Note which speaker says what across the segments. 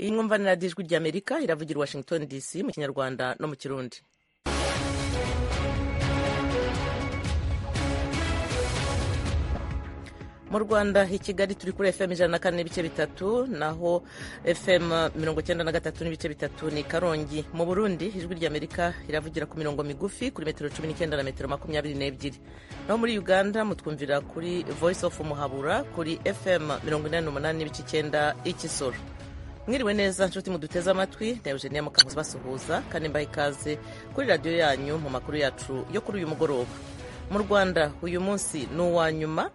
Speaker 1: Iyi mwumvanira Ijwi ry'Amerika iravugira Washington DC mu Kinyarwanda no mu Kirundi. Mu Rwanda i Kigali turi kuri FM 104.3, naho FM 93.3 ni Karongi. Mu Burundi Ijwi ry'Amerika iravugira ku mirongo migufi kuri metero 19 na metero 22. Naho muri Uganda mutwumvira kuri Voice of Muhabura kuri FM 88.9 Ikisoro. Mwiriwe neza nshuti muduteze amatwi, na Eugenia Mukankuzi basuhuza kandi mbaha ikaze kuri radiyo yanyu mu makuru yacu yo kuri uyu mugoroba. Mu Rwanda uyu munsi ni uwa nyuma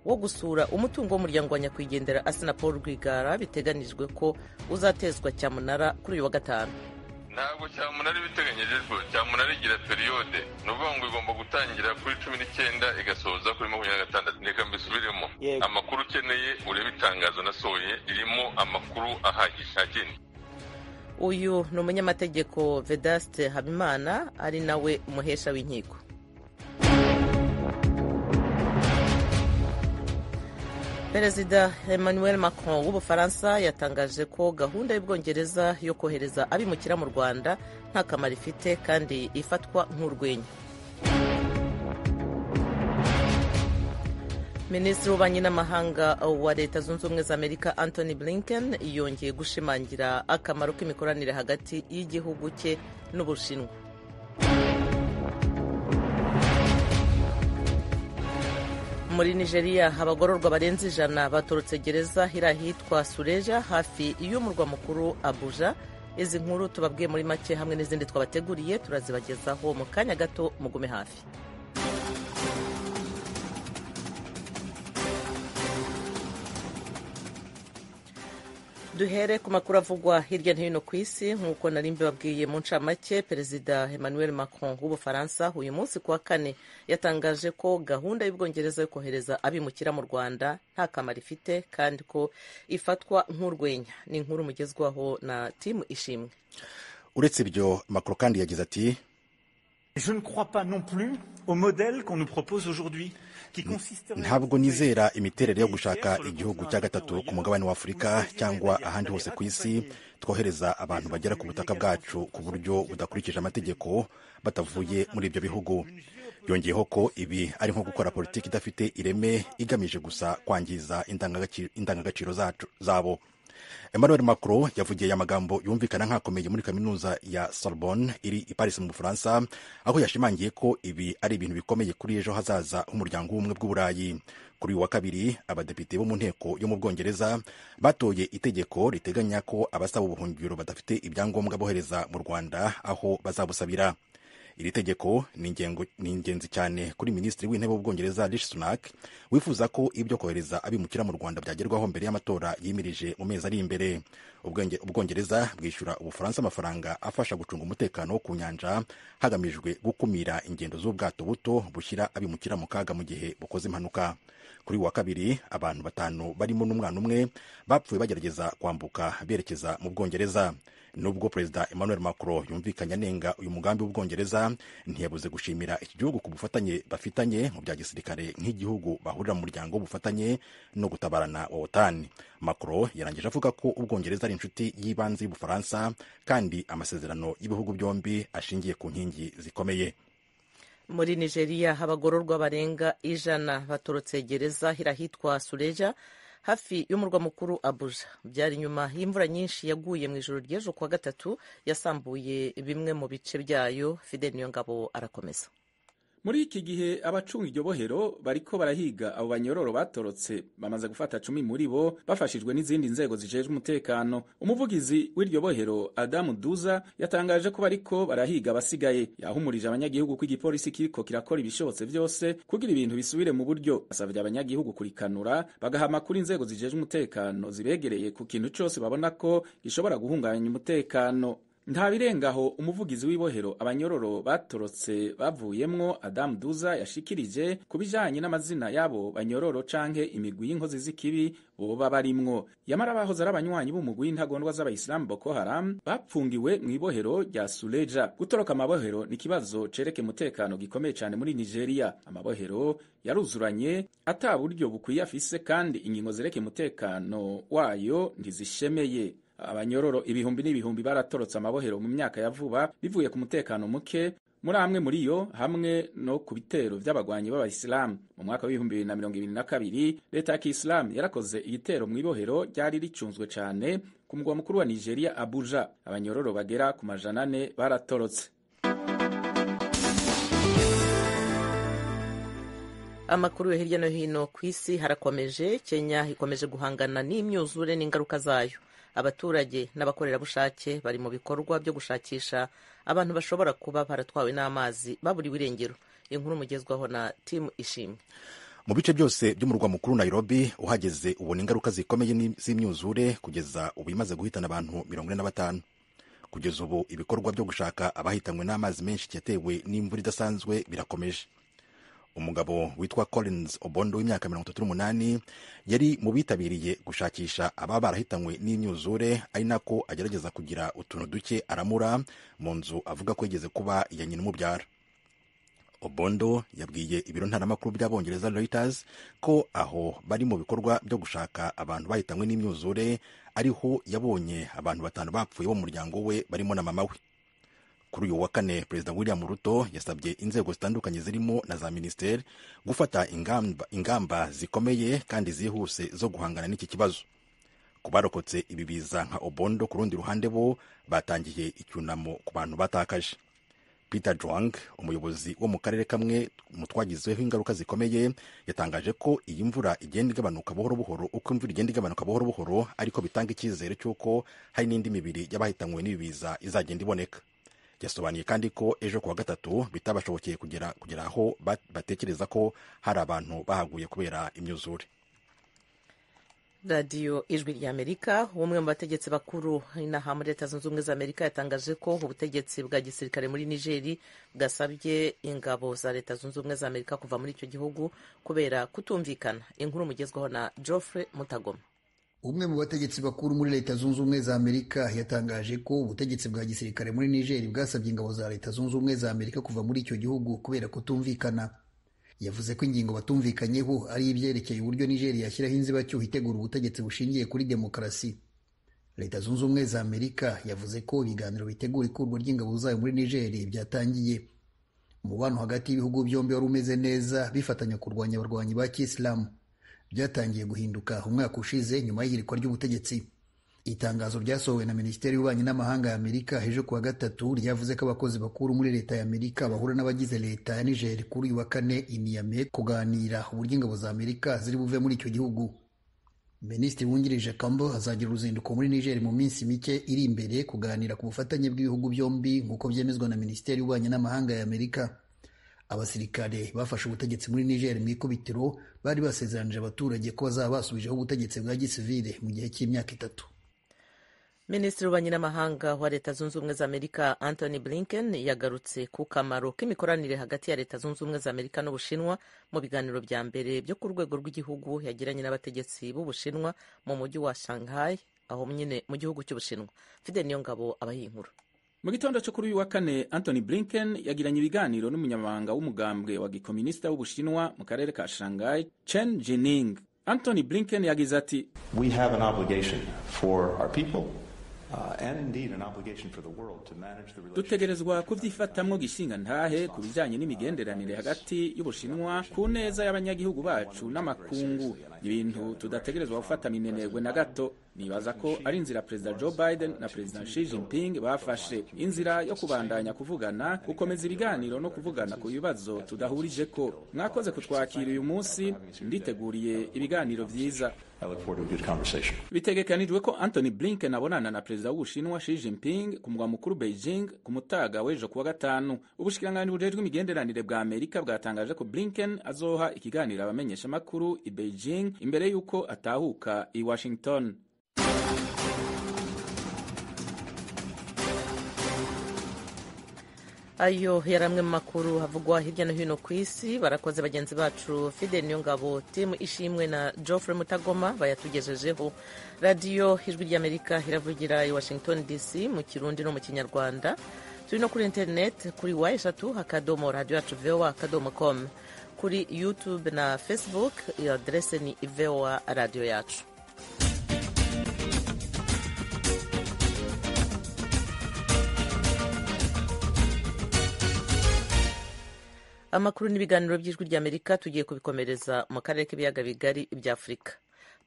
Speaker 1: wo gusura umutungo w'umuryango wa nyakwigendera Assinapol Rwigara, biteganijwe ko uzatezwa cyamunara kuri uyu wa gatanu.
Speaker 2: Ntabwo cyamunara ibiteganyijwe, cyamunara igira periyode, ni ukuvuga ngo igomba gutangira kuri 19 igasoza kuri 26. Reka mbisubiremo, amakuru ukeneye urebe itangazo nasohoye ririmo amakuru ahagije agena.
Speaker 1: Uyu ni umunyamategeko Vedaste Habimana, ari nawe umuhesha w'inkiko. Perezida Emmanuel Macron w'Ubufaransa yatangaje ko gahunda y'Ubwongereza yo kohereza abimukira mu Rwanda nta kamaro ifite kandi ifatwa nk'urwenya. Minisitiri w'Ububanyi n'Amahanga wa Leta Zunze Ubumwe za Amerika Antony Blinken yongeye gushimangira akamaro k'imikoranire hagati y'igihugu cye n'Ubushinwa. Muri Nigeria abagororwa barenze 100 batorotse gereza iri ahitwa Suleja hafi y'umurwa mukuru Abuja. Izi nkuru tubabwiye muri make hamwe n'izindi twabateguriye turazibagezaho mu kanya gato, mugume hafi. Duhere ku makuru avugwa hirya no hino ku isi. Nk'uko nari mbibabwiye mu ncamake, Perezida Emmanuel Macron w'Ubufaransa uyu munsi kuwa kane yatangaje ko gahunda y'Ubwongereza yo kohereza abimukira mu Rwanda nta kamaro ifite kandi ko ifatwa nk'urwenya. Ni inkuru mugezwaho na Timu Ishimwe.
Speaker 3: Uretse ibyo, Macron kandi yagize ati:
Speaker 4: Je ne crois pas non plus au modèle qu'on nous propose aujourd'hui.
Speaker 3: Ntabwo nizera imiterere yo gushaka igihugu cya gatatu ku mugabane wa Afurika cyangwa ahandi hose ku isi twohereza abantu bagera ku butaka bwacu ku buryo budakurikije amategeko batavuye muri ibyo bihugu. Yongeyeho ko ibi ari nko gukora politiki idafite ireme igamije gusa kwangiza indangagaciro zabo. Emmanuel Macron yavugiye amagambo yumvikana nk'akomeye muri kaminuza ya Sorbonne iri i Paris mu Bufaransa, aho yashimangiye ko ibi ari ibintu bikomeye kuri ejo hazaza h'umuryango w'ubumwe bw'Uburayi. Kuri uyu wa kabiri, abadepite bo mu nteko yo mu Bwongereza batoye itegeko riteganya ko abasaba ubuhungiro badafite ibyangombwa bohereza mu Rwanda aho bazabusabira. Iri tegeko ni ingenzi cyane kuri Minisitiri w'Intebe w'Ubwongereza Rishi Sunak, wifuza ko ibyo kohereza abimukira mu Rwanda byagerwaho mbere y'amatora yimirije mu mezi ari imbere. Ubwongereza bwishyura Ubufaransa amafaranga afasha gucunga umutekano wo ku nyanja hagamijwe gukumira ingendo z'ubwato buto bushyira abimukira mu kaga mu gihe bukoze impanuka. Kuri wa kabiri, abantu 5 barimo n'umwana umwe bapfuye bagerageza kwambuka berekeza mu Bwongereza. Nubwo Perezida Emmanuel Macron yumvikanye anenga uyu mugambi w'Ubwongereza, ntiyabuze gushimira iki gihugu ku bufatanye bafitanye mu bya gisirikare nk'igihugu bahurira mu muryango w'ubufatanye no gutabarana wa OTAN. Macron yarangije avuga ko Ubwongereza ari inshuti y'ibanze y'Ubufaransa kandi amasezerano y'ibihugu byombi ashingiye ku nkingi zikomeye.
Speaker 1: Muri Nigeria abagororwa barenga 100 batorotse gereza iri ahitwa Suleja hafi y'umurwa mukuru Abuja. Byari nyuma y'imvura nyinshi yaguye mu ijoro ry'ejo kuwa gatatu yasambuye bimwe mu bice byayo. Fidel Niyongabo arakomeza.
Speaker 5: Muri iki gihe abacunga iryo bohero bariko barahiga abo banyororo batorotse, bamaze gufata 10 muri bo bafashijwe n'izindi nzego zijejwe umutekano. Umuvugizi w'iryo bohero Adamu Duza yatangaje ko bariko barahiga abasigaye. Yahumurije abanyagihugu ko igipolisi kiriko kirakora ibishobotse vyose kugira ibintu bisubire mu buryo. Asavye abanyagihugu kurikanura bagaha amakuru inzego zijejwe umutekano zibegereye ku kintu cose babona ko gishobora guhungabanya umutekano. Nta birengaho umuvugizi w'ibohero abanyororo batorotse bavuyemwo Adam Duza yashikirije ku bijanye n'amazina y'abo banyororo canke imigwi y'inkozi z'ikibi boba barimwo. Yamara bahoze ari abanywanyi b'umugwi w'intagondwa z'abayisilamu Boko Haram bapfungiwe mw'ibohero rya Suleja. Gutoroka amabohero ni ikibazo cereke umutekano gikomeye cane muri Nigeria. Amabohero yaruzuranye ata buryo bukwiye afise kandi ingingo zereke umutekano wayo ntizishemeye. Abanyororo ibihumbi n'ibihumbi baratorotse amabohero mu myaka ya vuba bivuye ku mutekano muke muri amwe muri yo hamwe no ku bitero vy'abagwanyi b'abayisilamu. Mu mwaka w'2022 leta ya kisilamu yarakoze igitero mw'ibohero ryari ricunzwe cane ku mugwa mukuru wa Nigeria, Abuja. Abanyororo bagera ku 400 baratorotse.
Speaker 1: Amakuru yo hirya no hino ku isi harakomeje. Kenya ikomeje guhangana n'imyuzure n'ingaruka zayo. Abaturage n'abakorerabushake bari mu bikorwa byo gushakisha abantu bashobora kuba baratwawe n'amazi baburiwe irengero. Inkuru mugezwaho na Timu Ishimwe.
Speaker 3: Mu bice byose by'umurwa mukuru Nairobi, uhageze ubona ingaruka zikomeye z'imyuzure kugeza ubu imaze guhitana abantu 45. Kugeza ubu ibikorwa byo gushaka abahitanywe n'amazi menshi yatewe n'imvura idasanzwe birakomeje. Umugabo witwa Collins Obondo w'imyaka 38 yari mu bitabiriye gushakisha ababa barahitanywe n'imyuzure, ari nako agerageza kugira utuntu duke aramura mu nzu avuga ko yigeze kuba iya nyina umubyara. Obondo yabwiye ibiro ntaramakuru by'Abongereza Reuters ko aho bari mu bikorwa byo gushaka abantu bahitanywe n'imyuzure ariho yabonye abantu 5 bapfuye bo mu muryango we barimo na mama we. Kuri uyu wa kane, Perezida William Ruto yasabye inzego zitandukanye zirimo na za minisiteri gufata ingamba zikomeye kandi zihuse zo guhangana n'iki kibazo. Ku barokotse ibi biza nka Obondo, ku rundi ruhande bo batangiye icyunamo ku bantu batakaje. Peter Juang, umuyobozi wo mu karere kamwe mu twagizweho ingaruka zikomeye, yatangaje ko iyi mvura igenda igabanuka buhoro buhoro, uko imvura igenda igabanuka buhoro buhoro ariko bitanga icyizere cy'uko hari n'indi mibiri y'abahitanywe n'ibi biza izagenda iboneka. Yasobanuye kandi ko ejo kuwa gatatu bitabashobokeye kugera aho batekereza ko hari abantu bahaguye kubera imyuzure.
Speaker 1: Radiyo Ijwi ry'Amerika. Umwe mu bategetsi bakuru inaha muri Leta Zunze Ubumwe za Amerika yatangaje ko ubutegetsi bwa gisirikare muri Nigeri bwasabye ingabo za Leta Zunze Ubumwe za Amerika kuva muri icyo gihugu kubera kutumvikana. Inkuru mugezwaho na Geoffrey Mutagoma.
Speaker 6: Umwe mu bategetsi bakuru muri Leta Zunze Ubumwe za Amerika yatangaje ko ubutegetsi bwa gisirikare muri Niger bwasabye ingabo za Leta Zunze Ubumwe za Amerika kuva muri icyo gihugu kubera kutumvikana. Yavuze ko ingingo batumvikanyeho ari ibyerekeye uburyo Niger yashyiraho inzibacyuho itegura ubutegetsi bushingiye kuri demokarasi. Leta Zunze Ubumwe za Amerika yavuze ko ibiganiro bitegura ikurwa ry'ingabo zayo muri Niger byatangiye. Umubano hagati y'ibihugu byombi wari umeze neza, bifatanya kurwanya abarwanyi ba Kisilamu. Byatangiye guhinduka umwaka ushize nyuma y'ihirikwa ry'ubutegetsi. Itangazo ryasohowe na Minisiteri y'Ububanyi n'Amahanga ya Amerika ejo kuwa gatatu ryavuze ko abakozi bakuru muri leta ya Amerika bahura n'abagize leta ya Niger kuri uyu wa kane i Niamey kuganira uburyo ingabo za Amerika ziri buve muri icyo gihugu. Minisitiri wungirije Campbell azagira uruzinduko muri Niger mu minsi mike iri imbere kuganira ku bufatanye bw'ibihugu byombi nk'uko byemezwa na Minisiteri y'Ububanyi n'Amahanga ya Amerika. Abasirikare bafashe ubutegetsi muri Niger mu ikubitiro bari basezeranije abaturage ko bazaba basubijeho ubutegetsi bwa gisivile mu gihe cy'imyaka 3.
Speaker 1: Minisitiri w'Ububanyi n'Amahanga wa Leta Zunze Ubumwe za Amerika Anthony Blinken yagarutse ku kamaro k'imikoranire hagati ya Leta Zunze Ubumwe za Amerika n'Ubushinwa mu biganiro bya mbere byo ku rwego rw'igihugu yagiranye n'abategetsi b'Ubushinwa mu mujyi wa Shanghai, aho nyine mu gihugu cy'Ubushinwa. Fidel Niyongabo abaha inkuru.
Speaker 5: Mu gitondo cyo kuri uyu wa kane, Anthony Blinken yagiranye ibiganiro n'umunyamabanga w'umugambwe wa gikominisita w'Ubushinwa mu karere ka Shanghai, Chen Jining. Anthony Blinken yagize ati:
Speaker 7: We have an obligation for our people.
Speaker 5: Dutegerezwa kubyifatamwo gishinga ntahe ku bijanye n'imigenderanire hagati y'Ubushinwa ku neza y'abanyagihugu bacu n'amakungu, ibintu tudategerezwa gufata minenerwe na gato. Nibaza ko ari inzira Perezida Joe Biden na Perezida Xi Jinping bafashe, inzira yo kubandanya kuvugana, gukomeza ibiganiro no kuvugana ku bibazo tudahurije ko. Mwakoze kutwakira uyu munsi, nditeguriye ibiganiro vyiza. Bitegekanijwe ko Anthony Blinken abonana na Perezida w'Ubushinwa Xi Jinping ku mugwa mukuru Beijing ku mutaga w'ejo kuwa gatanu. Ubushikiranganji bujejwe imigenderanire bwa Amerika bwatangaje ko Blinken azoha ikiganiro abamenyeshamakuru i Beijing imbere y'uko atahuka i Washington.
Speaker 1: Ayo yari amwe mu makuru havugwa hirya no hino ku isi. Barakoze bagenzi bacu Fidel Niyongabo, Timu Ishimwe na Geoffrey Mutagoma bayatugejejeho. Radiyo Ijwi ry'Amerika iravugira i Washington DC mu Kirundi no mu Kinyarwanda. Turi no kuri internet kuri w3 radio yacu voa.com, kuri YouTube na Facebook iyo adrese ni VOA radio yacu. Amakuru n'ibiganiro by'Ijwi ry'Amerika tugiye kubikomereza mu karere k'ibiyaga bigari bya Afurika.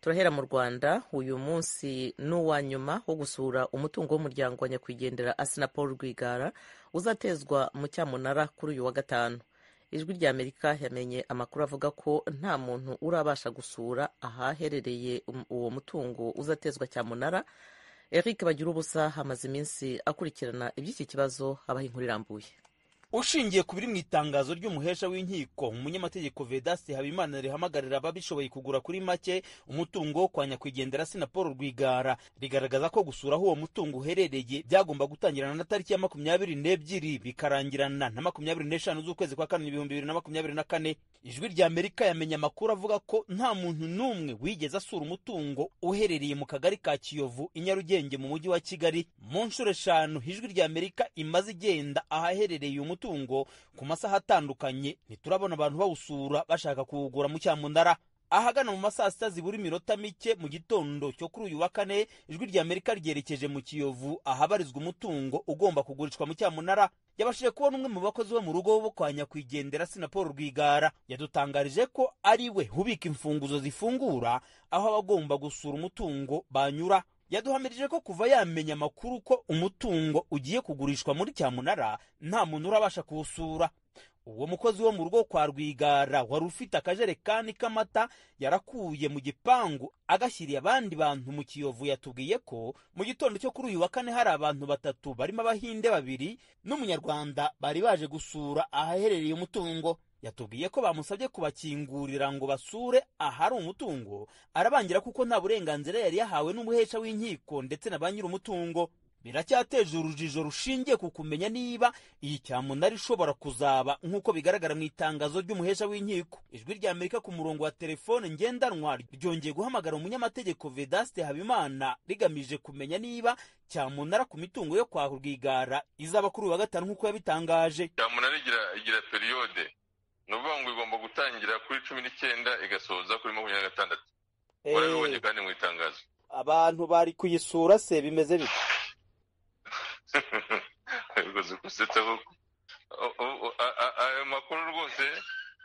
Speaker 1: Turahera mu Rwanda. Uyu munsi ni uwa nyuma wo gusura umutungo w'umuryango wa nyakwigendera Assinapol Rwigara uzatezwa mu cyamunara kuri uyu wa gatanu. Ijwi ry'Amerika yamenye amakuru avuga ko nta muntu urabasha gusura ahaherereye uwo mutungo uzatezwa cyamunara. Eric Bagirubusa hamaze iminsi akurikirana iby'iki kibazo, abaha inkuru irambuye.
Speaker 8: Ushingiye ku biri mu itangazo ry'umuhesha w'inkiko umunyamategeko Vedaste Habimana rihamagarira ababishoboye kugura kuri make umutungo kwa nyakwigendera Assinapol Rwigara, rigaragaza ko gusura aho uwo mutungo uherereye byagomba gutangirana na tariki ya 22 bikarangirana na 25 z'ukwezi kwa kane 2024. Ijwi rya Amerika yamenye amakuru avuga ko nta muntu n'umwe wigeze asura umutungo uherereye mu kagari ka Kiyovu i Nyarugenge mu mujyi wa Kigali. Mu nshuro 5 Ijwi rya Amerika imaze igenda ahaherereye umutungo ku masaha atandukanye, ntiturabona abantu bawusura bashaka kuwugura mu cyamunara. Ahagana mu masaa sita zibura iminota mike mu gitondo cyo kuri uyu wa kane, Ijwi rya Amerika ryerekeje mu Kiyovu ahabarizwa umutungo ugomba kugurishwa mu cyamunara. Yabashije kubona umwe mu bakozi bo mu rugo bo kwa nyakwigendera Assinapol Rwigara. Yadutangarije ko ari we ubika imfunguzo zifungura aho abagomba gusura umutungo banyura. Yaduhamirije ko kuva yamenya amakuru ko umutungo ugiye kugurishwa muri cyamunara nta muntu urabasha kuwusura. Uwo mukozi wo mu rugo kwa Rwigara wari ufite akajerekani k'amata yarakuye mu gipangu agashyiriye abandi bantu mu Kiyovu, yatubwiye ko mu gitondo cyo kuri uyu wa kane hari abantu batatu barimo Abahinde babiri n'Umunyarwanda bari baje gusura ahaherereye umutungo. Yatubwiye ko bamusabye kubakingurira ngo basure ahari umutungo, arabangira kuko nta burenganzira yari yahawe n'umuhesha w'inkiko ndetse na ba nyir'umutungo. Biracyateje urujijo rushingiye ku kumenya niba iyi cyamunara ishobora kuzaba nk'uko bigaragara mu itangazo ry'umuhesha w'inkiko. Ijwi rya Amerika ku murongo wa telefone ngendanwa ryongeye guhamagara umunyamategeko Vedaste Habimana rigamije kumenya niba cyamunara ku mitungo yo kwa Rwigara izaba kuri uyu wa gatanu nk'uko yabitangaje.
Speaker 2: Cyamunara igira periyode, ni ukuvuga ngo igomba gutangira kuri 19 igasoza kuri 26. Warabibonye kandi mu itangazo.
Speaker 8: Abantu bari kuyisura se bimeze bite?
Speaker 2: Ayo makuru rwose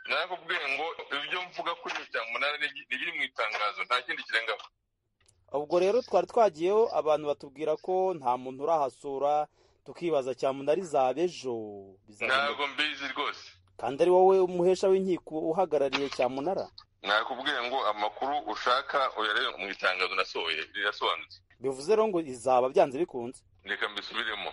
Speaker 2: narakubwiye ngo ibyo mvuga kuri cyamunara ni ibiri mu itangazo, nta kindi kirengaho.
Speaker 8: Ubwo rero twari twagiyeho abantu batubwira ko nta muntu urahasura, tukibaza cyamunara izaba ejo.
Speaker 2: Ntabwo mbizi rwose.
Speaker 8: Kandi ari wowe umuhesha w'inkiko uhagarariye cyamunara.
Speaker 2: Nakubwiye ngo amakuru ushaka uyarebe mu itangazo nasohoye, rirasobanutse.
Speaker 8: Bivuze rero ngo izaba byanze bikunze.
Speaker 2: Reka mbisubiremo.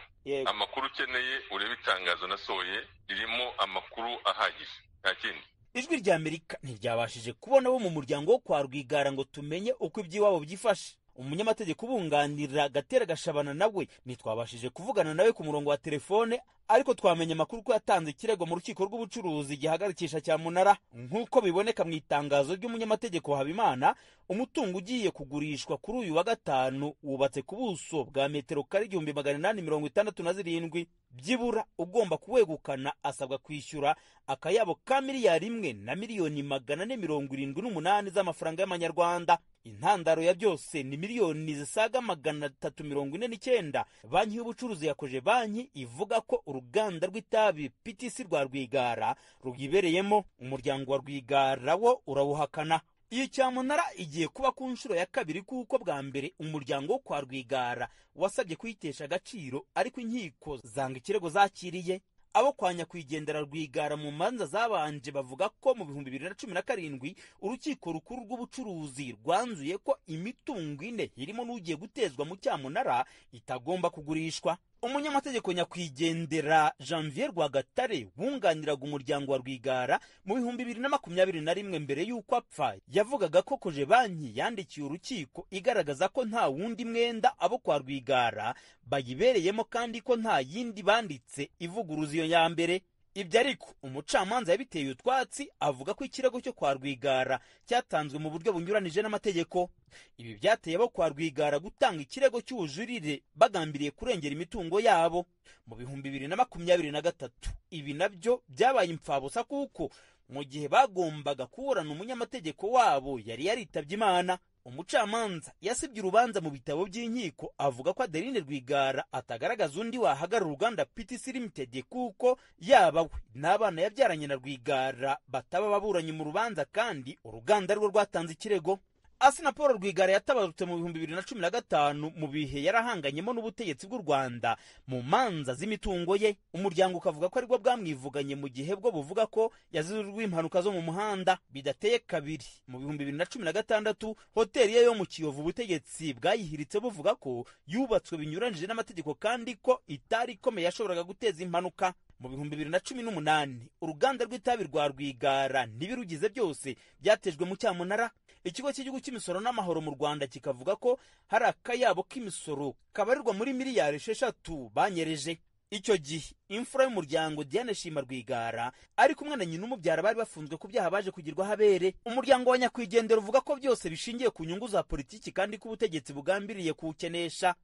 Speaker 2: Amakuru ukeneye urebe itangazo nasohoye, ririmo amakuru ahagije, nta kindi.
Speaker 8: Ijwi rya Amerika ntiryabashije kubona bo mu muryango wo kwa Rwigara ngo tumenye uko iby'iwabo byifashe. Umunyamategeko ubunganira Gatera Gashabana nawe ntitwabashije kuvugana nawe ku murongo wa telefone, ariko twamenye amakuru ko yatanze ikirego mu rukiko rw'ubucuruzi gihagarikisha cyamunara. Nk'uko biboneka mu itangazo ry'umunyamategeko Habimana, umutungo ugiye kugurishwa kuri uyu wa gatanu wubatse ku buso bwa metero kare 1867. Byibura ugomba kuwegukana asabwa kwishyura akayabo ka 1,478,000,000 z'amafaranga y'amanyarwanda. Intandaro ya byose ni miliyoni zisaga 349 banki y'ubucuruzi yakoje banki ivuga ko uruganda rw'itabi PTC rwa Rwigara ruyibereyemo. Umuryango wa Rwigara wo urawuhakana. Iyi cyamunara igiye kuba ku nshuro ya kabiri kuko bwa mbere umuryango wo kwa Rwigara wasabye kuyitesha agaciro, ariko inkiko zanga ikirego zakiriye. Abo kwa nyakwigendera Rwigara mu manza zabanje bavuga ko mu 2017 urukiko rukuru rw'ubucuruzi rwanzuye ko imitungo ine irimo n'ugiye gutezwa mu cyamunara itagomba kugurishwa. Umunyamategeko nyakwigendera Janvier Rwagatare wunganiraga umuryango wa Rwigara mu 2021 mbere y'uko apfa, yavugaga ko koje banki yandikiye urukiko igaragaza ko nta wundi mwenda abo kwa Rwigara bayibereyemo kandi ko nta yindi banditse ivuguruza iyo ya mbere. Ibyo ariko umucamanza yabiteye utwatsi avuga ko ikirego cyo kwa Rwigara cyatanzwe mu buryo bunyuranije n'amategeko. Ibi byateye abo kwa Rwigara gutanga ikirego cy'ubujurire bagambiriye kurengera imitungo yabo mu 2023. Ibi nabyo byabaye impfabusa kuko mu gihe bagombaga kuburana umunyamategeko wabo yari yaritabye Imana. Umucamanza yasibye urubanza mu bitabo by'inkiko avuga ko Adeline Rwigara atagaragaza undi wahagarara uruganda PTC Limited, kuko yaba we n'abana yabyaranye na Rwigara bataba baburanye mu rubanza kandi uruganda rwo rwatanze ikirego. Asina Paul Rwigara yatabarutse mu 2015 mu bihe yarahanganyemo n'ubutegetsi bw'u Rwanda mu manza z'imitungo ye. Umuryango ukavuga ko aribwo bwamwivuganye, mu gihe bwo buvuga ko yazize impanuka zo mu muhanda. Bidateye kabiri, mu 2016 hoteli ye yo mu Kiyovu ubutegetsi bwayihiritse buvuga ko yubatswe binyuranije n'amategeko kandi ko itari ikomeye yashoboraga guteza impanuka. Mu 2018 uruganda rw'itabi rwa Rwigara n'ibirugize byose byatejwe mu cyamunara. Ikigo cy'igihugu cy'imisoro n'amahoro mu Rwanda kikavuga ko hari akayabo k'imisoro kabarirwa muri miliyari 6 banyereje. Icyo gihe imfura y'umuryango Diane Shima Rwigara ari kumwe na nyina umubyara bari bafunzwe ku byaha baje kugirwa habere. Umuryango wa nyakwigendera uvuga ko byose bishingiye ku nyungu za politiki kandi ko ubutegetsi bugambiriye kuwukenesha.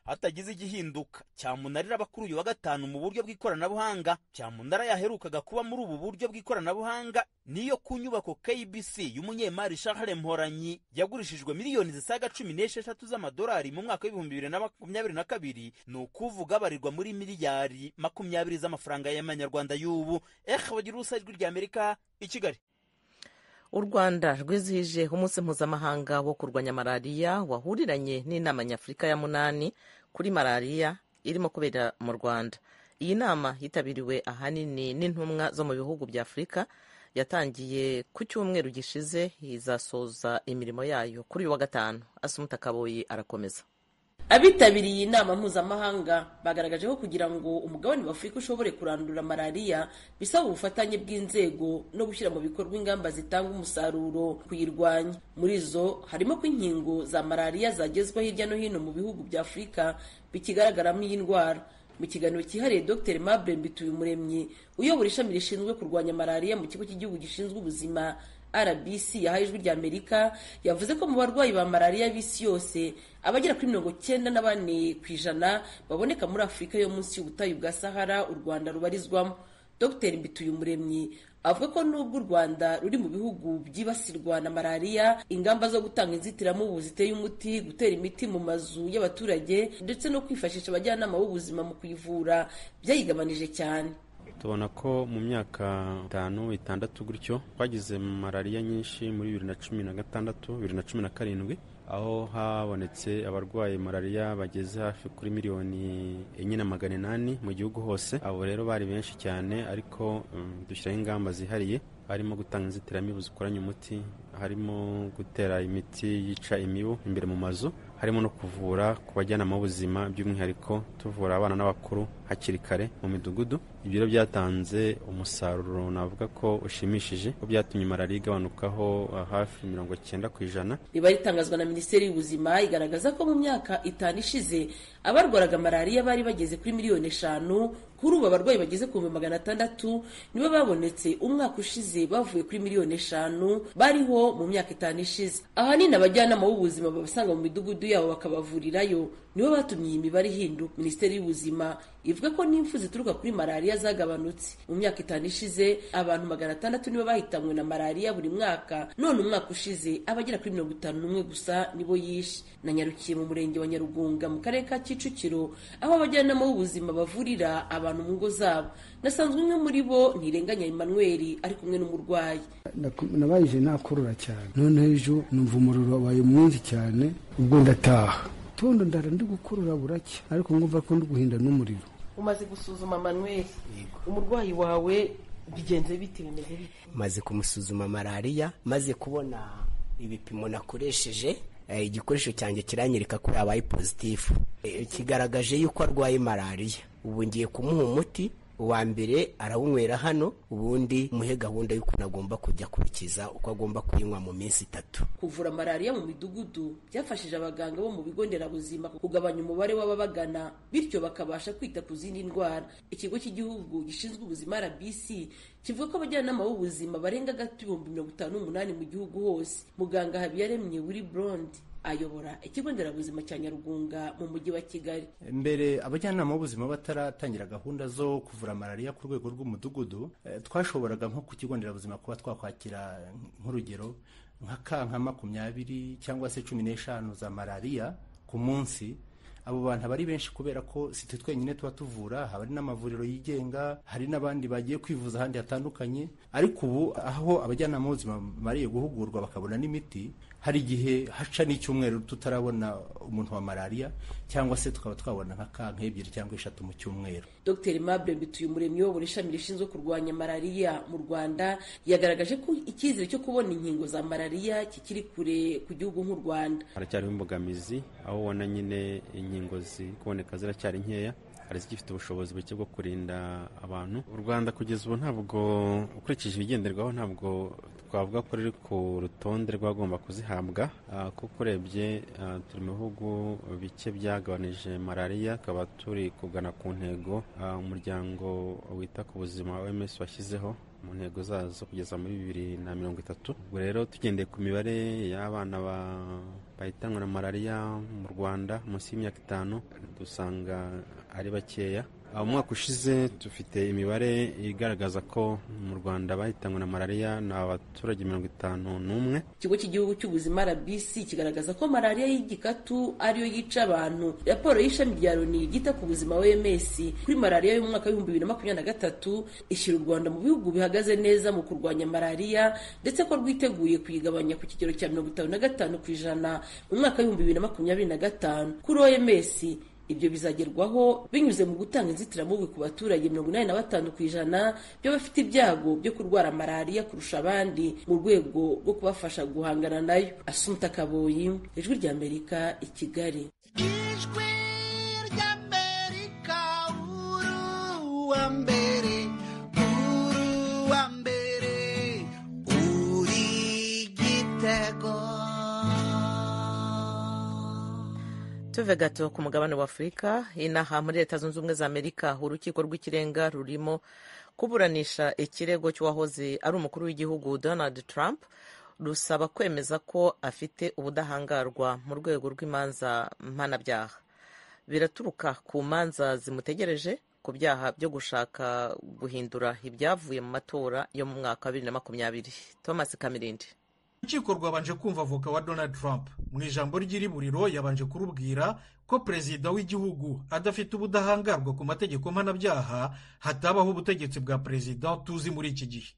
Speaker 8: Hatagize igihinduka, cyamunara iraba kuri uyu wa gatanu mu buryo bw'ikoranabuhanga. Cyamunara yaherukaga kuba muri ubu buryo bw'ikoranabuhanga niyo ku nyubako KBC y'umunyemari Charles Mporanyi yagurishijwe miliyoni zisaga 16 z'amadolari mu mwaka w'ibihumbi 2022, ni ukuvuga barirwa muri miliyari 20 z'amafaranga y'amanyarwanda y'ubu. Bagira ubusa, Ijwi rya Amerika i Kigali.
Speaker 1: U Rwanda rwizihije umunsi mpuzamahanga wo kurwanya malariya wahuriranye n'inama nyafurika ya 8 kuri malariya irimo kubera mu Rwanda. Iyi nama yitabiriwe ahanini n'intumwa zo mu bihugu bya Afurika, yatangiye ku cyumweru gishize, izasoza imirimo yayo kuri uyu wa gatanu. Asumuta Kaboyi arakomeza.
Speaker 9: Abitabiriye inama mpuzamahanga bagaragaje ko kugira ngo umugabane wa Afurika ushobore kurandura malariya bisaba ubufatanye bw'inzego no gushyira mu bikorwa ingamba zitanga umusaruro kuyirwanya. Muri zo harimo ko inkingo za malariya zagezwa hirya no hino mu bihugu bya Afurika bikigaragaramo iyi ndwara. Mu kiganiro cyihariye Dr Mable Mbituyumuremyi uyobora ishami rishinzwe kurwanya malariya mu kigo cy'igihugu gishinzwe ubuzima RBC yahaye Ijwi rya Amerika, yavuze ko mu barwayi ba malariya b'isi yose abagera kuri 94% baboneka muri Afurika yo munsi y'ubutayu bwa Sahara u Rwanda rubarizwamo. Dr Mbituyumuremyi avuga ko nubwo u Rwanda ruri mu bihugu byibasirwa na malariya, ingamba zo gutanga inzitiramubu ziteye umuti, gutera imiti mu mazu y'abaturage ndetse no kwifashisha abajyanama b'ubuzima mu kuyivura byayigabanije cyane.
Speaker 10: Tubona ko mu myaka 5, 6 gutyo twagize malariya nyinshi muri 2016, 2017, aho habonetse abarwaye malariya bageze hafi kuri 4,800,000 mu gihugu hose. Abo rero bari benshi cyane, ariko dushyiraho ingamba zihariye, harimo gutanga inzitiramibu zikoranye umuti, harimo gutera imiti yica imibu imbere mu mazu, harimo no kuvura ku bajyanama b'ubuzima, by'umwihariko tuvura abana n'abakuru hakiri kare mu midugudu. Ibyo rero byatanze umusaruro navuga ko ushimishije, ko byatumye malariya igabanukaho hafi 90%.
Speaker 9: Riba ritangazwa na Minisiteri y'Ubuzima igaragaza ko mu myaka 5 ishize abarwaraga malariya bari bageze kuri miliyoni 5. Kuri ubu abarwayi bageze ku 600,000 nibo babonetse umwaka ushize, bavuye kuri miliyoni 5 bariho mu myaka 5 ishize. Ahanini abajyanama b'ubuzima babasanga mu midugudu yabo bakabavurirayo, nibo batumye iyi mibare ihinduka. Minisiteri y'Ubuzima ivuga ko n'impfu zituruka kuri malariya zagabanutse. Mu myaka 5 ishize abantu 600 nibo bahitanywe na malariya buri mwaka, none umwaka ushize abagera kuri 51 gusa nibo yishe. Nanyarukiye mu murenge wa Nyarugunga mu karere ka Kicukiro, aho abajyanama b'ubuzima bavurira abantu mu ngo zabo. Nasanzwe umwe muri bo, Ntirenganya Emmanuel, ari kumwe n'umurwayi.
Speaker 11: Nabayije nakurura cyane, noneho ejo numva umuriro wabaye mwinshi cyane, ubwo ndataha tondo ndara ndi gukurura buracya, ariko ngumva ko ndi guhinda n'umuriro.
Speaker 9: Umaze gusuzuma Manuel, umurwayi wawe bigenze bite, bimeze bite?
Speaker 12: Maze kumusuzuma malariya, maze kubona ibipimo nakoresheje, igikoresho cyanjye kiranyereka ko yabaye pozitifu, kigaragaje yuko arwaye malariya. Ubu ngiye kumuha umuti uwa mbere arawunywera hano, ubundi muhe gahunda y'ukuntu agomba kujya akurikiza uko agomba kuyinywa mu minsi 3.
Speaker 9: Kuvura malariya mu midugudu byafashije abaganga bo mu bigo nderabuzima kugabanya umubare w'ababagana, bityo bakabasha kwita ku zindi ndwara. Ikigo cy'igihugu gishinzwe ubuzima RBC Kivuga ko abajyanama b'ubuzima barenga gato 58,000 mu gihugu hose. Muganga Habiyaremye Willy Brond ayobora ikigo nderabuzima cya Nyarugunga mu mujyi wa Kigali.
Speaker 13: Mbere abajyanama b'ubuzima bataratangira gahunda zo kuvura malariya ku rwego rw'umudugudu, twashoboraga nko ku kigo nderabuzima kuba twakwakira nk'urugero nka kanka 20 cyangwa se 15 za malariya ku munsi. Abo bantu bari benshi kubera ko si twe twenyine tuba tuvura, haba hari n'amavuriro yigenga, hari n'abandi bagiye kwivuza ahandi hatandukanye. Ariko ubu aho abajyanama b'ubuzima bamariye guhugurwa bakabona n'imiti, hari igihe haca n'icyumweru tutarabona umuntu wa malariya, cyangwa se tukaba twabona nka kanka 2 cyangwa 3 mu cyumweru.
Speaker 9: Dr Mable Mbituyumuremyi uyobora ishami rishinzwe kurwanya malariya mu Rwanda yagaragaje ko icyizere cyo kubona inkingo za malariya kikiri kure ku gihugu nk'u Rwanda.
Speaker 10: Haracyariho imbogamizi aho ubona nyine inkingo zikuboneka ziracyari nkeya, hari zigifite ubushobozi buke bwo kurinda abantu. U Rwanda kugeza ubu ntabwo, ukurikije ibigenderwaho, ntabwo twavuga ko ruri ku rutonde rwagomba kuzihabwa, kuko urebye turi mu bihugu bike byagabanije malariya, tukaba turi kugana ku ntego umuryango wita ku buzima OMS washyizeho mu ntego zazo kugeza muri 2030. Ubwo rero tugendeye ku mibare y'abana bahitanwa na malariya mu Rwanda munsi y'imyaka 5, dusanga ari bakeya. Umwaka ushize dufite imibare igaragaza ko mu Rwanda bahitanwe na malariya ni abaturage 51.
Speaker 9: Ikigo cy'igihugu cy'ubuzima RBC kigaragaza ko malariya y'igikatu ariyo yica abantu. Raporo y'ishami rya Loni ryita ku buzima OMS kuri malariya y'umwaka w'2023 ishyira u Rwanda mu bihugu bihagaze neza mu kurwanya malariya, ndetse ko rwiteguye kuyigabanya ku kigero cya 55% mu mwaka w'2025. Kuri OMS ibyo bizagerwaho binyuze mu gutanga inzitiramubu ku baturage 85% by'abafite ibyago byo kurwara malariya kurusha abandi, mu rwego rwo kubafasha guhangana nayo. Asumta Kaboyi, Ijwi ry'Amerika, i Kigali.
Speaker 14: Ijwi ry'Amerika, uruwa mbere, uruwa mbere, uri igitego.
Speaker 1: Tuve gato ku mugabane wa Afurika, inaha muri Leta Zunze Ubumwe za Amerika urukiko rw'ikirenga rurimo kuburanisha ikirego cy'uwahoze ari umukuru w'igihugu Donald Trump, rusaba kwemeza ko afite ubudahangarwa mu rwego rw'imanza mpanabyaha. Biraturuka ku manza zimutegereje ku byaha byo gushaka guhindura ibyavuye mu matora yo mu mwaka wa 2020. Thomas Kamirindi.
Speaker 15: Urukiko rwabanje kumva avoka wa Donald Trump. Mu ijambo ry'iriburiro yabanje kurubwira ko perezida w'igihugu adafite ubudahangarwa ku mategeko mpanabyaha, hatabaho ubutegetsi bwa perezida tuzi muri iki gihe.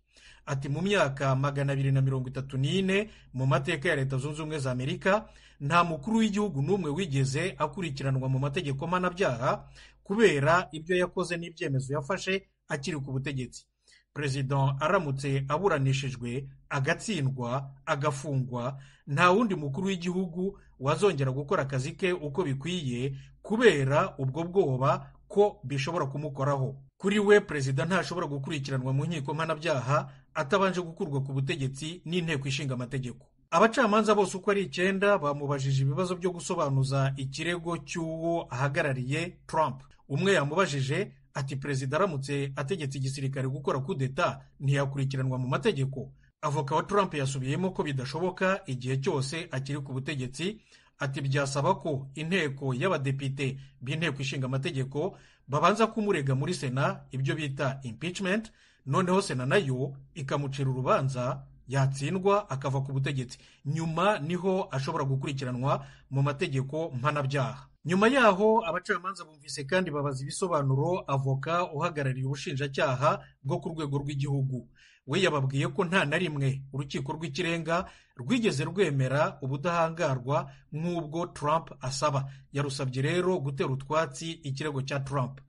Speaker 15: Ati mu myaka 234 mu mateka ya Leta Zunze Ubumwe za Amerika, nta mukuru w'igihugu n'umwe wigeze akurikiranwa mu mategeko mpanabyaha kubera ibyo yakoze n'ibyemezo yafashe akiri ku butegetsi. Perezida aramutse aburanishijwe agatsindwa agafungwa, nta wundi mukuru w'igihugu wazongera gukora akazi ke uko bikwiye kubera ubwo bwoba ko bishobora kumukoraho. Kuri we perezida ntashobora gukurikiranwa mu nkiko mpanabyaha atabanje gukurwa ku butegetsi n'inteko ishinga amategeko. Abacamanza bose uko ari 9 bamubajije ibibazo byo gusobanuza ikirego cy'uwo ahagarariye Trump. Umwe yamubajije ati perezida aramutse ategetse igisirikare gukora kudeta ntiyakurikiranwa mu mategeko. Avoka wa Trump yasubiyemo ko bidashoboka igihe cyose akiri ku butegetsi. Ati byasaba ko inteko y'abadepite b'inteko ishinga amategeko babanza kumurega muri Sena, ibyo bita impeachment, noneho Sena nayo ikamucira urubanza, yatsindwa akava ku butegetsi. Nyuma niho ashobora gukurikiranwa mu mategeko mpanabyaha. Nyuma yaho abacamanza bumvise kandi babaza ibisobanuro avoka uhagarariye ubushinjacyaha bwo ku rwego rw'igihugu. We yababwiye ko nta na rimwe urukiko rw'ikirenga rwigeze rwemera ubudahangarwa nk'ubwo Trump asaba. Yarusabye rero gutera utwatsi ikirego cya Trump.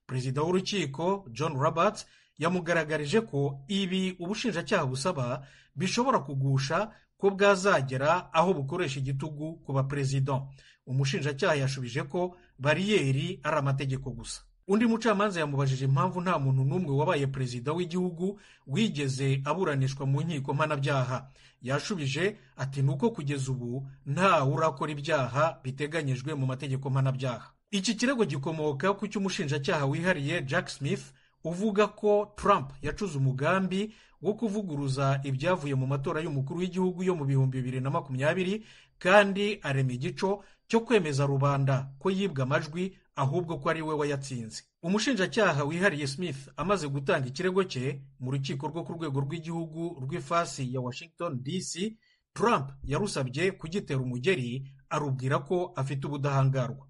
Speaker 15: Perezida w'urukiko John Roberts yamugaragarije ko ibi ubushinjacyaha busaba bishobora kugusha ko bwazagera aho bukoresha igitugu ku baperezida. Umushinjacyaha yashubije ko bariyeri ari amategeko gusa. Undi mucamanza yamubajije impamvu nta muntu n'umwe wabaye perezida w'igihugu wigeze aburanishwa mu nkiko mpanabyaha. Yashubije ati nuko kugeza ubu nta urakora ibyaha biteganyijwe mu mategeko mpanabyaha. Iki kirego gikomoka ku cy'umushinjacyaha wihariye Jack Smith uvuga ko Trump yacuze umugambi wo kuvuguruza ibyavuye mu matora y'umukuru w'igihugu yo mu 2020, kandi arema igico cyo kwemeza rubanda ko yibwa amajwi ahubwo ko ari we wayatsinze. Umushinjacyaha wihariye Smith amaze gutanga ikirego cye mu rukiko rwo ku rwego rw'igihugu rw'ifasi ya Washington DC, Trump yarusabye kugitera umugeri arubwira ko afite ubudahangarwa.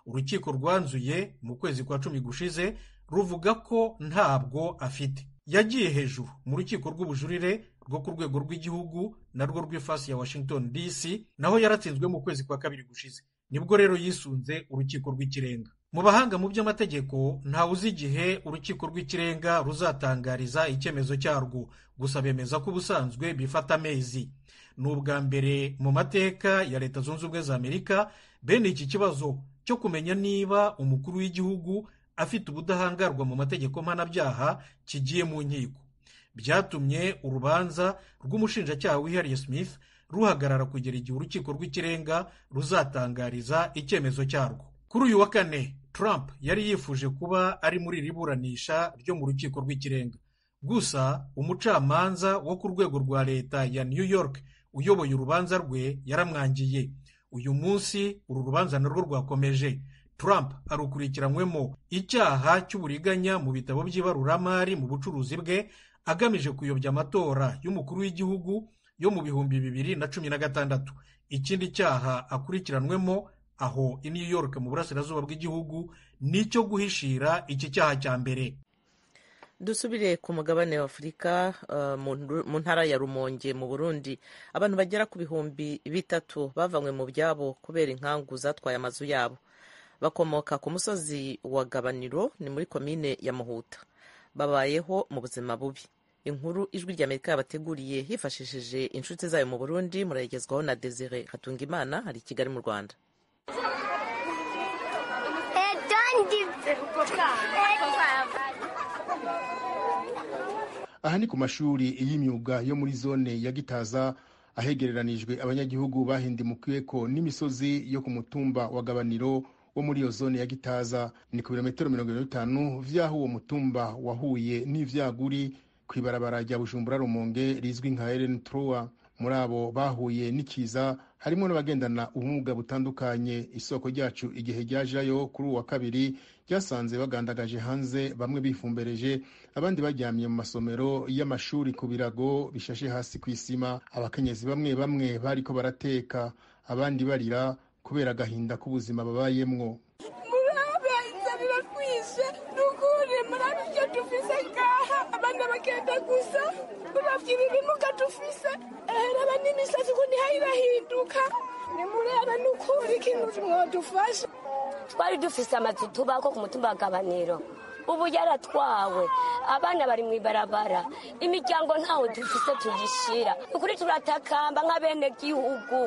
Speaker 15: Urukiko rwanzuye mu kwezi kwa 10 gushize ruvuga ko ntabwo afite. Yagiye hejuru mu rukiko rw'ubujurire rwo ku rwego rw'igihugu narwo rw'ifasi ya Washington DC, naho yaratsinzwe mu kwezi kwa 2 gushize. Nibwo rero yisunze urukiko rw'ikirenga. Mu bahanga mu by'amategeko ntawe uzi igihe urukiko rw'ikirenga ruzatangariza icyemezo cyarwo, gusa bemeza ko ubusanzwe bifata amezi. Ni ubwa mbere mu mateka ya Leta Zunze Ubumwe za Amerika bene iki kibazo cyo kumenya niba umukuru w'igihugu afite ubudahangarwa mu mategeko mpanabyaha kigiye mu nkiko. Byatumye urubanza rw'umushinjacyaha wihariye Smith ruhagarara kugera igihe urukiko rw'ikirenga ruzatangariza icyemezo cyarwo. Kuri uyu wa kane, Trump yari yifuje kuba ari muri iri buranisha ryo mu rukiko rw'ikirenga. Gusa umucamanza wo ku rwego rwa leta ya New York uyoboye urubanza rwe yaramwangiye. Uyu munsi uru rubanza narwo rwakomeje. Trump arukurikiranywemo icyaha cy'uburiganya mu bitabo by'ibaruramari mu bucuruzi bwe, agamije kuyobya amatora y'umukuru w'igihugu yo mu 2016. Ikindi cyaha akurikiranwemo aho i New York mu burasirazuba bw'igihugu nicyo guhishira iki cyaha cya mbere.
Speaker 1: Dusubire ku mugabane wa Afurika, mu ntara ya Rumonge mu Burundi, abantu bagera ku 3,000 bavanywe mu byabo kubera inkangu zatwaye amazu yabo. Bakomoka ku musozi wa Gabaniro, ni muri komine ya Muhuta. Babayeho mu buzima bubi. Inkuru Ijwi ry'Amerika yabateguriye hifashishije inshuti zayo mu Burundi, murayigezwaho na Desire Hatungimana hari i Kigali mu Rwanda.
Speaker 16: Aha ni ku mashuri y'imyuga yo muri zone ya Gitaza, ahegereranijwe abanyagihugu bahindimukiweko n'imisozi yo ku mutumba wa Gabaniro wo muri iyo zone ya Gitaza. Ni ku birometero 75 vy'aho uwo mutumba wahuye n'ivyaguri kw'ibarabara rya Bujumbura Rumonge rizwi nka RN3. Muri abo bahuye n'ikiza harimo n'abagendana ubumuga butandukanye. Isoko ryacu igihe ryajayo kuri uwa kabiri ryasanze bagandagaje hanze, bamwe bifumbereje, abandi baryamye mu masomero y'amashuri ku birago bishashe hasi ku isima. Abakenyezi bamwe bamwe bariko barateka, abandi barira kubera agahinda k'ubuzima babayemwo.
Speaker 17: Murabe birakwishe nukuri, murabe ibyo dufise ngaha, abana bagenda gusa, uravye ibimuga dufise, raba n'imisozi ukuntu irahinduka, nimurebe nukuri ikintu mwadufasha.
Speaker 18: Twari dufise amazu tubako ku mutumba wa Gabaniro, ubu yaratwawe, abana bari mw'ibarabara, imiryango ntawe dufise tuyishira. Ukuri turatakamba nk'abene gihugu,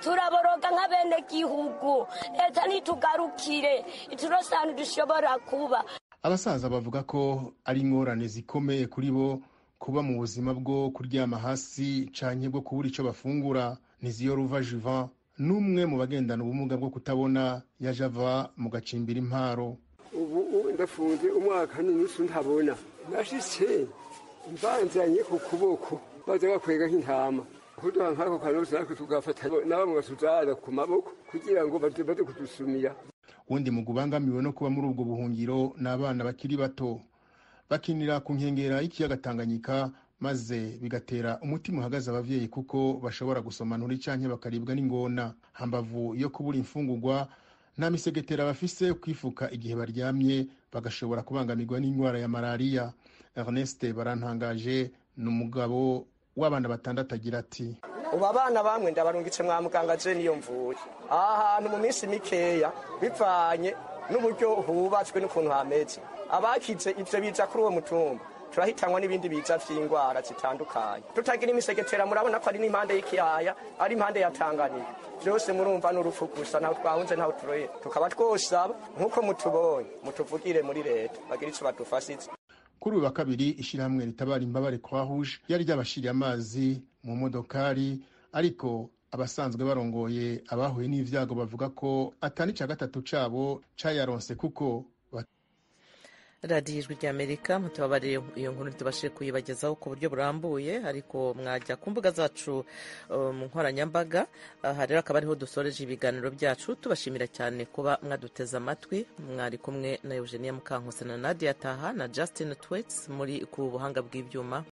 Speaker 18: turaboroga nk'abene gihugu, leta nitugarukire iturose ahantu dushobora kuba.
Speaker 16: Abasaza bavuga ko ari ingorane zikomeye kuri bo kuba mu buzima bwo kuryama hasi canke bwo kubura ico bafungura. Niziyoruva Juvan n'umwe mu bagendana ubumuga bwo kutabona, yaje ava mu gacimbira Imparo.
Speaker 19: Ubu ndafunze umwaka n'inusu ntabona, nashitse mbanzanye ku kuboko baza bakwega nk'intama, kuduha nk'ako kantu natwe tugafata na bamwe batuzara ku maboko kugira ngo baze kudusumira.
Speaker 16: Wundi mugwi ubangamiwe no kuba muri ubwo buhungiro ni abana bakiri bato bakinira ku nkengera y'ikiyaga Tanganyika, maze bigatera umutima uhagaze abavyeyi kuko bashobora gusomanura canke bakaribwa n'ingona. Hambavu yo kubura imfungurwa, nta misegetera bafise kwifuka igihe baryamye, bagashobora kubangamirwa n'indwara ya malaria. Ernest Barantangaje ni umugabo w'abana 6, agira ati:
Speaker 20: ubu abana bamwe ndabarungitse mwa muganga je niyo mvuye aha hantu mu minsi mikeya, bivanye n'uburyo hubatswe n'ukuntu hameze, abakize ivyo biza kuri uwo mutumba turahitanwa n'ibindi biza vy'ingwara zitandukanye. Tutagira imisegetera, murabona ko ari n'impande y'ikiyaya, ari impande ya Tanganyika, vyose murumva n'urupfu gusa, ntaho twahunze ntaho turoye. Tukaba twosaba nk'uko mutubonye mutuvugire muri leta bagira ico badufashize.
Speaker 16: Kuri uyu wa kabiri, ishirahamwe ritabara imbabare Croix Rouge ryari ryabashiriye amazi mu modokari, ariko abasanzwe barongoye abahuye n'ivyago bavuga ko atani ca gatatu cabo cayaronse kuko.
Speaker 1: Radiyo Ijwi ry'Amerika, mutubabariye iyo nkuru ntitubashije kuyibagezaho ku buryo burambuye, ariko mwajya ku mbuga zacu mu nkoranyambaga. Aha rero akaba ariho dusoreje ibiganiro byacu, tubashimira cyane kuba mwaduteze amatwi. Mwari kumwe na Eugenia Mukankusi na Nadia Taha na Justin Twets muri ku buhanga bw'ibyuma.